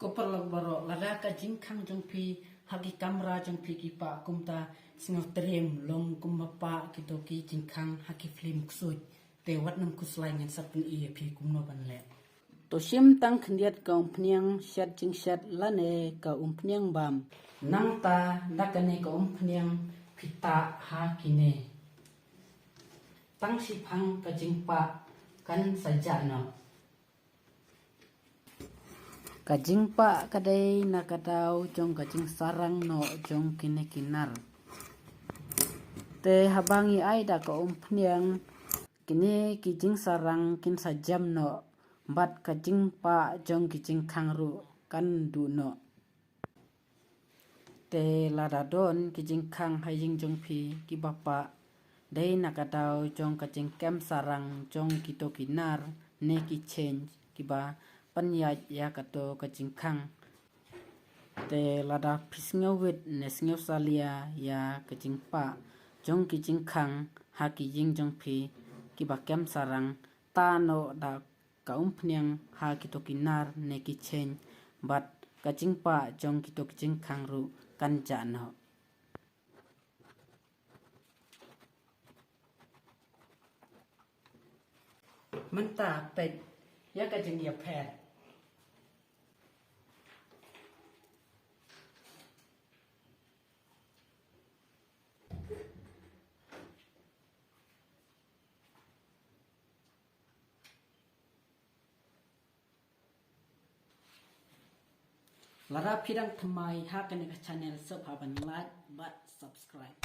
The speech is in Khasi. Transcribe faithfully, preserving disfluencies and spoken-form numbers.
Ko paralok baroh, lada ka jingkhang jong phi ha ki kamra jong phi ki pah kumta, sngewtriem long kumba pah kito ki jingkhang ha ki film ksuid. Te wat nang khuslai, ngan sa pyni ïa phi kumno ban leh. To shim tang khyndiat ka umphniang shet jingshet lane ka umphniang bam. Nangta da kane ka umphniang phi tah ha kine. Tang shiphang ka jingpah kan sa jah noh. Ka jingpah ka dei na ka daw jong ka jingsarang noh jong kine ki nar. Te haba ngi ai da ka umphniang, kine ki jingsarang kin sa jem noh, bad ka jingpah jong ki jingkhang ruh kan duh noh. Te lada don ki jingkhang ha ïing jong phi kiba pah, dei na ka daw jong ka jingkem sarang jong kito ki nar ne ki change kiba pynïaid ïa kato ka jingkhang. Te lada phi sngewwit ne sngewsalia ïa ka jingpah jong ki jingkhang ha ki ïing jong phi kiba kem sarang, tah noh da ka umphniang ha kito ki nar ne ki change, bad ka jingpah jong kito ki jingkhang ruh kan jah noh. Mynta peit ïa ka jingïapher. Lada phi dang thymmai ha kane ka channel, sngewbha ban like bad subscribe.